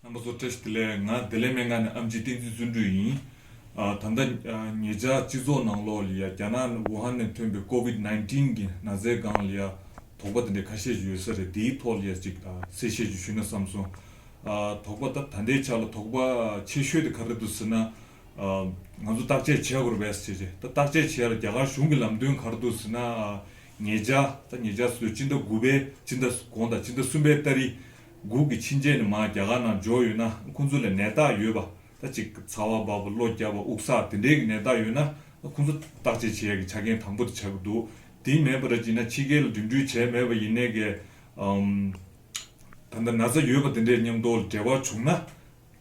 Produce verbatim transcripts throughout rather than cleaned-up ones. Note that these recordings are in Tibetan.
རྣམ་པ་ཚོ་བཀྲ་ཤིས་བདེ་ལེགས། ང་བདེ་ལེགས་སྨན་ཁང་ནས་ཨེམ་ཆི་བསྟན་འཛིན་བརྩོན་འགྲུས་ཡིན། ཨ། ད་ལྟ་ཨ་ཉེ་ཆར་སྤྱི་ཚོགས་ནང་ལོགས་ལ་ཡ་རྒྱ་ནག་ཝུ་ཧན་ནས་ཐོན་པའི་ཀོ་ཝིད་ནའིན་ཊིན་གྱི་ན་ཚའི་སྒང་ལ་ཡ་དོགས་པ་དེ་འདྲ་ཁ་ཤས་ཡོད་ས་རེད། དེའི་ཐོག་ལ་ཡ་ཅིག་ཨ་གསལ་བཤད་ཅིག་ཞུས་ན་བསམ་སོང་། ཨ། དོགས་པ་ད་ད་ལྟའི་ཆ་ལ་དོགས་པ་ཆེ་ཤོས་དེ་ག་རེ་འདུག་ཟེར་ན། ཨ། ང་ཚོ་བརྟག་དཔྱད་བྱེད་དགོས་རེད་པས་ཟེར་བྱས། ད་བརྟག་དཔྱད་བྱེད་ཡ་ལ་རྒྱ་གར་གཞུང་གི་ལམ་སྟོན་ག་རེ་འདུག་ཟེར་ན། ཨ། ཉེ་ཆར་ད་ཉེ་ཆར་ཟེར་དུས་སྤྱི་ཟླ་དགུ་པའི་སྤྱི་ཟླ་དགོང་དང་སྤྱི་ཟླ་གསུམ་པའི་ཏ་རིག་དགུ་གི་ཕྱི་རྒྱལ་ནས་མར་རྒྱ་གར་ནང་འབྱོར་ཡོད་ན་ཁོང་ཚོ་ལ་ནད་རྟགས་ཡོད་པ། ད་ཅིག་ཚ་བ་འབར་བ། གློ་རྒྱག་པ། དབུགས་བསགས། དེ་འདྲའི་གི་ནད་རྟགས་ཡོད་ན་ཁོང་ཚོ་བརྟག་དཔྱད་བྱེད་ཡ་གི་ཆ་རྐྱེན་དང་པོ་དེ་ཆགས་ཀྱི་འདུག་དེ་མེད་པ་ར་བྱས་ན་ཕྱི་རྒྱལ་ལ་འགྲིམ་འགྲུལ་བྱས་མེད་པ་ཡིན་ནའི་གི། ཨམ། ད་ལྟ་ན་ཚ་ཡོད་པ་དེ་འདྲའི་མཉམ་དུ་འབྲེལ་བ་བྱུང་ན།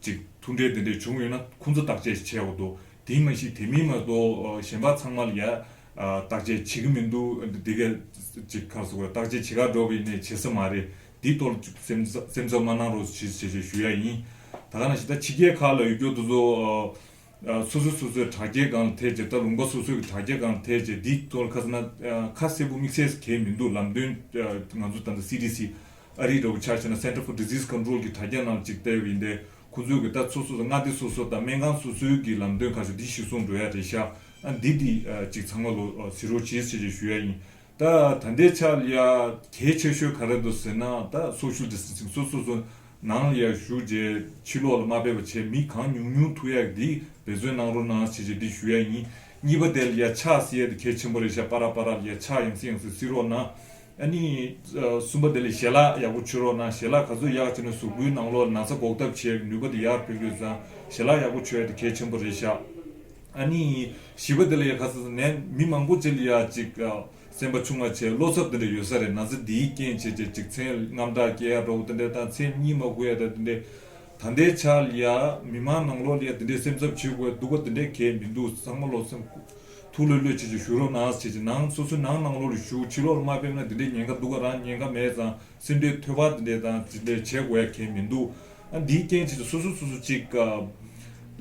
ཅིག་ཐུག་འཕྲད་དེ་འདྲ་བྱུང་ཡོད་ན་ཁོང་ཚོ་བརྟག་དཔྱད་བྱས་དགོས་འདུག་དེ་མ་གཞི་དེ་མིན་མ་གཏོགས་གཞན་པ་ཚང་མ་ལ་ཡ་བརྟག་དཔྱད་བྱེད་ཀྱི་མི་འདུག་འདི་ག་ཅིག་ག་རེ་ཟེར་དགོས་རེད། བརྟག་དཔྱད་བྱེད་ག་འགྲོ་བ་ཡིན་ནའི་བྱེད་ས་མ་རེད། འདིའི་ཐོག་ལ་ཅིག་སེམས་སེམས་འཚབ་མ་གནང་རོགས་ཞེས་ཞེས་ཞེས་ཞུ་ཡ་ཡིན། ད་ག་ནང་བཞིན་ད་ཕྱི་རྒྱལ་ཁག་ལ་ཡོད་རྒྱུ་དེ་ཚོ་སོ་སོ་སོ་སོའི་དྲ་རྒྱའི་སྒང་ལ་ཐེ་བྱས། ད་ལུང་པ་སོ་སོའི་གི་དྲ་རྒྱའི་སྒང་ལ་ཐེ་བྱས། འདིའི་ཐོག་ལ་ཁ་སང་ན་ཁ་གསལ་པོ་དམིགས་བསལ་གང་ཡང་མི་འདུག་ལམ་སྟོན་ང་ཚོ་ད་ལྟ་སི་ཌི་སི་ཨ་རི་འདྲ་བོ་ཆ་བཞག་ན་Center for Disease Control གི་དྲ་རྒྱ་ནང་ཅིག་བལྟས་པ་ཡིན་ཏེ། ཁོང་ཚོའི་གི་ད་སོ་སོ་སོ་མངའ་སྡེ་སོ་སོ་དང་སྨན་ཁང་སོ་སོའི་གི་ལམ་སྟོན་ཁ་ཤས་འདི་གཞིར་བཟུང་འགྲོ་ཡ་རེད་ཤག་ཨ། འདི་འདི་ཨ་ཅིག་ཚང་མ་ལོ་ཨ་གཟིགས་རོགས་བྱེད་ཟེར་ཞེས་ཞུ་ཡ་ཡིན། ད་ད་ལྟའི་ཆ་ལ་ཡ་གལ་ཆེ་ཤོས་ག་རེ་འདུག་ཟེར་ན། ད་social distancing སོ་སོ་སོ་ནང་ལ་ཡ་བཞུགས་རྗེས་ཕྱི་ལོགས་ལ་མ་ཕེབས་པ་བྱས། མི་གང་ཉུང་ཉུང་ཐུག་ཡ་འདི་འབད་བརྩོན་གནང་རོགས་གནང་ཟེར་ཞེས་འདི་ཞུ་ཡ་ཡིན། གཉིས་པ་དེ་ལ་ཡ་ཕྱག་བསིལ་ཡ་དེ་གལ་ཆེན་པོ་རེད་ཤག་པ་ར་པ་ར་ལ་ཡ་ཕྱག་ཡང་སེ་ཡང་སེ་བསིལ་རོགས་གནང་། ཨ་ནི་ཨ་གསུམ་པ་དེ་ལ་ཞལ་ལག་ཡག་པོ་མཆོད་རོགས་གནང་། ཞལ་ལག་ག་ཚོད་ཡག་བྱས་ན་གཟུགས་པོའི་ནང་ལོགས་ལ་ན་ཚ་འགོག་ཐབས་བྱེད་ནུས་པ་དེ་ཡར་འཕེལ་དགོས་ཙང་ཞལ་ལག་ཡག་པོ་མཆོད་ཡ་དེ་གལ་ཆེན་པོ་རེད་ཤག་ཨ་ནི་བཞི་པ་དེ་ལ་ཡ་ག་ཚོད་ནས་མི་མང་པོ་ཅིག་ལ་ཡ་ཅིག་ཨ་སེམས་པ་ཆུང་བ་བྱས་བློ་འཚབ་དེ་འདྲ་ཡོད་ས་རེད། ན་ཚ་འདིའི་རྐྱེན་བྱས་བྱས་ཅིག་མཚན་རྔམ་དྲག་སྐྱེ་ཡ་འདྲ་བོ་དེ་འདྲ་དང་མཚན་གཉིད་མ་ཁུག་ཡ་དང་དེ་འདྲ། ད་ལྟའི་ཆ་ལ་ཡ་མི་མང་ནང་ལོགས་ལ་ཡ་དེ་འདྲའི་སེམས་འཚབ་བྱེད་དགོས་འདུག་པ་དེ་འདྲའི་གལ་མི་འདུག་ཚང་མ་ལོ་སེམས་ཐུགས་ལྷོད་ལྷོད་བྱེད་ཅིག་བཞུགས་རོགས་གནང་ཟེར་ཅིག་ནང་སོ་སོའི་ནང་ནང་ལོགས་ལ་བཞུགས། ཕྱི་ལོགས་ལ་མ་ཕེབས་ན་དེ་འདྲའི་ཉེན་ཁ་འདུག་ག་རང་ཉེན་ཁ་མེད་ཙང་སེམས་ཁྲལ་ཐོད་པ་དེ་འདྲའི་དང་དེ་འདྲའི་བྱེད་དགོས་ཡ་གལ་མི་འདུག་ཨ་འདིའི་རྐྱེན་བྱས་ཏེ་སོ་སོ་སོ་སོ་ཅིག་ཨ་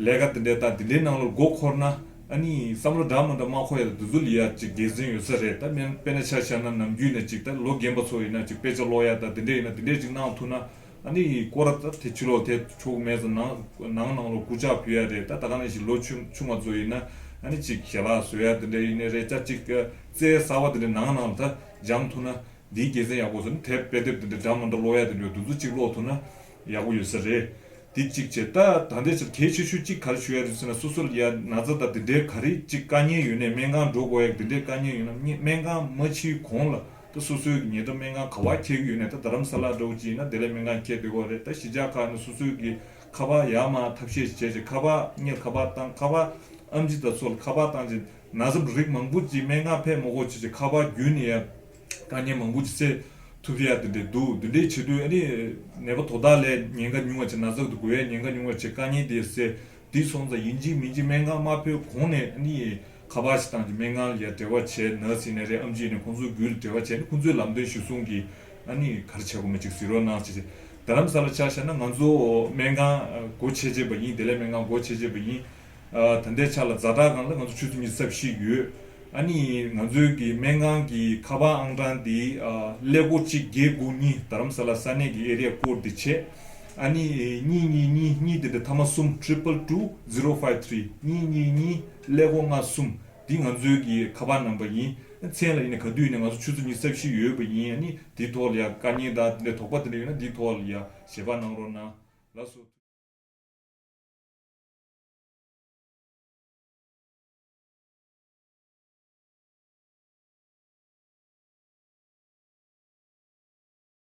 ལས་ཀ་དེ་འདྲའི་དང་དེ་འདྲའི་ནང་ལོགས་མགོ་འཁོར་ན། ཨ་ནི་བསམ་བློ་འདྲ་མི་འདྲ་མ་འཁོར་ཡ་དང་དེ་ཚོ་ལ་ཡ་ཅིག་དགེ་མཚན་ཡོད་ས་རེད། ད་དཔེར་ན་ཆ་བཞག་ན་ནམ་རྒྱུན་ནས་ཅིག་ད་ལོ་རྒན་པ་ཚོ་ཡིན་ན་ཅིག་དཔེ་ཆ་ཀློག་ཡ་ད་དེ་འདྲ་ཡིན་ན་དེ་འདྲའི་ཅིག་གནང་ཐུབ་ན། ཨ་ནི་སྐོར་ར་ད་དེ་ཕྱི་ལོགས་དེ་ཆོག་མེད་ཙང་ནང་ནང་ནང་ལོགས་སྐུ་ཕྱག་ཕུལ་ཡ་རེད། ད་ད་ག་ནང་བཞིན་ལོ་ཆུང་ཆུང་བ་ཚོ་ཡིན་ན་ཨ་ནི་ཅིག་ཞལ་ལག་བཟོ་ཡ་དེ་འདྲ་ཡིན་ནའི་རེད། ཅག་ཅིག་རྩྭ་གསར་བ་དེ་འདྲ་ནང་ནང་ལ་ད་སྦྱང་ཐུབ་ན་འདིའི་དགེ་མཚན་ཡག་པོ་བཟོ་ནི་དེབ་དཔེ་དེབ་དེ་འདྲ་འདྲ་མི་འདྲ་ཀློག་ཡ་དེ་འདྲ་དེ་ཚོ་ཅིག་ཀློག་ཐུབ་ན་ཡག་པོ་ཡོད་ས་རེད། འདི་གཅིག་བྱས། ད་ད་ལྟའི་ཆར་གལ་ཆེ་ཤོས་གཅིག་ག་རེ་ཞུ་ཡ་རེད་ཟེར་ན། སོ་སོ་ལ་ཡ་ན་ཚ་དང་དེ་འདྲའི་ག་རེ་གཅིག་དཀའ་ངལ་ཡོད་ནའི་སྨན་ཁང་འགྲོ་དགོས་ཡ་དེ་འདྲའི་དཀའ་ངལ་ཡོད་ན་སྨན་ཁང་མ་ཕྱིན་གོང་ལ་ད་སོ་སོའི་ཉེ་འགྲམ་སྨན་ཁང་ག་པར་འཁྱེར་གྱི་ཡོད་ནའི། ད་རྡ་རམ་ས་ལ་འདྲ་བོ་ཅིག་ཡིན་ན་བདེ་ལེགས་སྨན་ཁང་འཁྱེར་བསྡད་ཀྱི་ཡོད་རེད། ད་གཞིས་ཆགས་ཁག་ནས་སོ་སོའི་གི་ཁ་པར་ཡར་མར་ཐབས་ཤེས་བྱས་བྱས་ཁ་པར་སྔོན་ཁ་པར་བཏང་། ཁ་པར་ཨེམ་ཆི་དང་ཚོ་ལ་ཁ་པར་བཏང་བྱས། ན་ཚ་རིགས་མང་པོ་ཅིག་སྨན་ཁང་ཕེབས་མ་དགོས་བྱས་བྱས་ཁ་པར་བརྒྱུད་ནས་ཡ་དཀའ་ངལ་མང་པོ་ཅིག་སེལ་ཐུབ་ཡ་དེ་འདྲ་འདུག་དེ་འདྲའི་བྱེད་དུས་ཨ་ནི་ནད་པ་དོ་བདག་ལས་ཉེན་ཁ་ཉུང་བ་བྱས། ན་ཚ་དེ་འགོས་ཡ་ཉེན་ཁ་ཉུང་བ་བྱས། དཀའ་ངལ་དེ་སེལ། དེ་སོང་ཙང་ཡིན་གཅིག་མིན་གཅིག་སྨན་ཁང་མ་ཕེབས་གོང་ནས་ཨ་ནི་ཁ་པར་ཞིག་བཏང་གི་སྨན་ཁང་ལ་ཡ་འབྲེལ་བ་བྱས། ནར་སི་ཡིན་ནའི་རེད། ཨེམ་ཆི་ཡིན་ནའི་ཁོང་ཚོའི་བརྒྱུད་ལ་འབྲེལ་བ་བྱས་ནས་ཁོང་ཚོའི་ལམ་སྟོན་གཞིར་བཟུང་གིས་ཨ་ནི་ག་རེ་བྱེད་དགོས་མིན་ཅིག་གཟིགས་རོགས་གནང་ཟེར་བྱས། རྡ་རམ་ས་ལ་ཆ་བཞག་ན་ང་ཚོ་སྨན་ཁང་སྒོ་ཕྱེ་བྱས་པ་ཡིན། བདེ་ལེགས་སྨན་ཁང་སྒོ་ཕྱེ་བྱས་པ་ཡིན། ཨ། ད་ལྟའི་ཆ་ལ་ཛ་དྲག་སྒང་ལ་ང་ཚོ་ཆུ་ཚོད་ཉི་ཤུ་རྩ་བཞི་ཡོད། ཨ་ནི་ང་ཚོའི་གི་སྨན་ཁང་གི་ཁ་པར་ཨང་གྲངས་དེ་ཨ་ཀླད་ཀོར་གཅིག་བརྒྱད་དགུ་གཉིས། རྡ་རམ་ས་ལ་ས་གནས་ཀྱི་area code དེ་བྱས། ཨ་ནི་གཉིས་གཉིས་གཉིས་གཉིས་དེ་འདྲ་ཐ་མ་གསུམ། triple two zero five three། གཉིས་གཉིས་གཉིས་ཀླད་ཀོར་ལྔ་གསུམ། འདི་ང་ཚོའི་གི་ཁ་པར་ནམ་བར་ཡིན། མཚན་ལ་ཡིན་ན་ག་དུས་ཡིན་ན་ང་ཚོ་ཆུ་ཚོད་ཉི་ཤུ་རྩ་བཞི་ཡོད་པ་ཡིན། ཨ་ནི་འདིའི་ཐོག་ལ་ཡ་དཀའ་ངལ་དང་དེ་འདྲ་དོགས་པ་དེ་འདྲ་ཡོད་ན་འདིའི་ཐོག་ལ་ཡ་ཞལ་པར་གནང་རོགས་གནང་། ལགས་སོ།